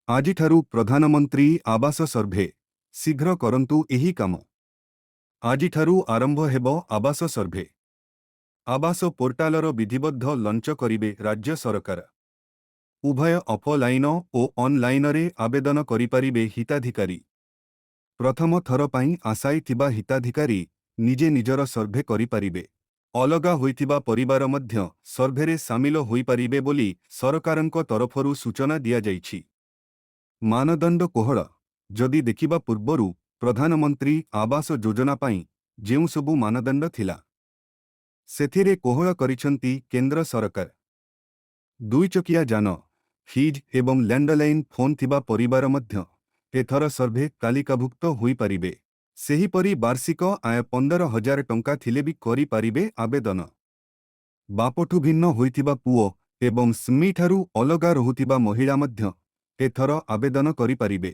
ଆଜିଠାରୁ ପ୍ରଧାନମନ୍ତ୍ରୀ ଆବାସ ସର୍ଭେ, ଶୀଘ୍ର କରନ୍ତୁ ଏହି କାମ। ଆଜିଠାରୁ ଆରମ୍ଭ ହେବ ଆବାସ ସର୍ଭେ। ଆବାସ ପୋର୍ଟାଲର ବିଧିବଦ୍ଧ ଲଞ୍ଚ କରିବେ ରାଜ୍ୟ ସରକାର। ଉଭୟ ଅଫଲାଇନ ଓ ଅନଲାଇନରେ ଆବେଦନ କରିପାରିବେ ହିତାଧିକାରୀ। ପ୍ରଥମ ଥର ପାଇଁ ଆଶାୟୀ ଥିବା ହିତାଧିକାରୀ ନିଜେ ନିଜର ସର୍ଭେ କରିପାରିବେ। ଅଲଗା ହୋଇଥିବା ପରିବାର ମଧ୍ୟ ସର୍ଭେରେ ସାମିଲ ହୋଇପାରିବେ ବୋଲି ସରକାରଙ୍କ ତରଫରୁ ସୂଚନା ଦିଆଯାଇଛି। ମାନଦଣ୍ଡ କୋହଳ, ଯଦି ଦେଖିବା ପୂର୍ବରୁ ପ୍ରଧାନମନ୍ତ୍ରୀ ଆବାସ ଯୋଜନା ପାଇଁ ଯେଉଁସବୁ ମାନଦଣ୍ଡ ଥିଲା, ସେଥିରେ କୋହଳ କରିଛନ୍ତି କେନ୍ଦ୍ର ସରକାର। ଦୁଇଚକିଆ ଯାନ, ଫ୍ରିଜ୍ ଏବଂ ଲ୍ୟାଣ୍ଡଲାଇନ୍ ଫୋନ୍ ଥିବା ପରିବାର ମଧ୍ୟ ଏଥର ସର୍ଭେ ତାଲିକାଭୁକ୍ତ ହୋଇପାରିବେ। ସେହିପରି ବାର୍ଷିକ ଆୟ 15,000 ଟଙ୍କା ଥିଲେ ବି କରିପାରିବେ ଆବେଦନ। ବାପଠୁ ଭିନ୍ନ ହୋଇଥିବା ପୁଅ ଏବଂ ସ୍ୱାମୀଠାରୁ ଅଲଗା ରହୁଥିବା ମହିଳା ମଧ୍ୟ ଏଥର ଆବେଦନ କରିପାରିବେ।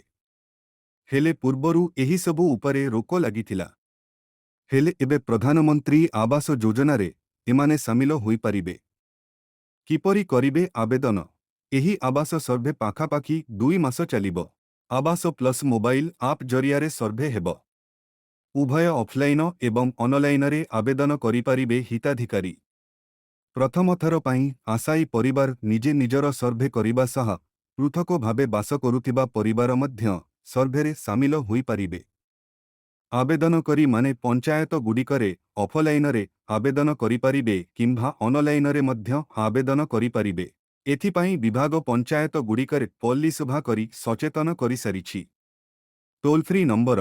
ହେଲେ ପୂର୍ବରୁ ଏହିସବୁ ଉପରେ ରୋକ ଲାଗିଥିଲା। ହେଲେ ଏବେ ପ୍ରଧାନମନ୍ତ୍ରୀ ଆବାସ ଯୋଜନାରେ ଏମାନେ ସାମିଲ ହୋଇପାରିବେ। କିପରି କରିବେ ଆବେଦନ? ଏହି ଆବାସ ସର୍ଭେ ପାଖାପାଖି 2 ମାସ ଚାଲିବ। ଆବାସ ପ୍ଲସ୍ ମୋବାଇଲ ଆପ୍ ଜରିଆରେ ସର୍ଭେ ହେବ। ଉଭୟ ଅଫଲାଇନ ଏବଂ ଅନଲାଇନରେ ଆବେଦନ କରିପାରିବେ ହିତାଧିକାରୀ। ପ୍ରଥମ ଥର ପାଇଁ ଆଶାୟୀ ପରିବାର ନିଜେ ନିଜର ସର୍ଭେ କରିବା ସହ ପୃଥକ ଭାବେ ବାସ କରୁଥିବା ପରିବାର ମଧ୍ୟ ସର୍ଭେରେ ସାମିଲ ହୋଇପାରିବେ। ଆବେଦନକାରୀମାନେ ପଞ୍ଚାୟତଗୁଡ଼ିକରେ ଅଫଲାଇନରେ ଆବେଦନ କରିପାରିବେ କିମ୍ବା ଅନଲାଇନରେ ମଧ୍ୟ ଆବେଦନ କରିପାରିବେ। ଏଥିପାଇଁ ବିଭାଗ ପଞ୍ଚାୟତଗୁଡ଼ିକରେ ପଲ୍ଲୀସଭା କରି ସଚେତନ କରିସାରିଛି। ଟୋଲ୍ ଫ୍ରି ନମ୍ବର: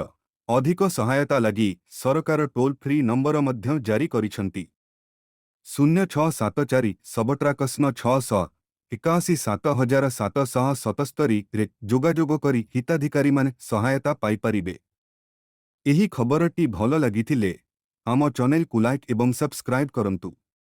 ଅଧିକ ସହାୟତା ଲାଗି ସରକାର ଟୋଲ୍ ଫ୍ରି ନମ୍ବର ମଧ୍ୟ ଜାରି କରିଛନ୍ତି। 0674 ସବଟ୍ରାକସ୍ନ 681 7777ରେ ଯୋଗାଯୋଗ କରି ହିତାଧିକାରୀମାନେ ସହାୟତା ପାଇପାରିବେ। ଏହି ଖବରଟି ଭଲ ଲାଗିଥିଲେ ଆମ ଚ୍ୟାନେଲକୁ ଲାଇକ୍ ଏବଂ ସବସ୍କ୍ରାଇବ୍ କରନ୍ତୁ।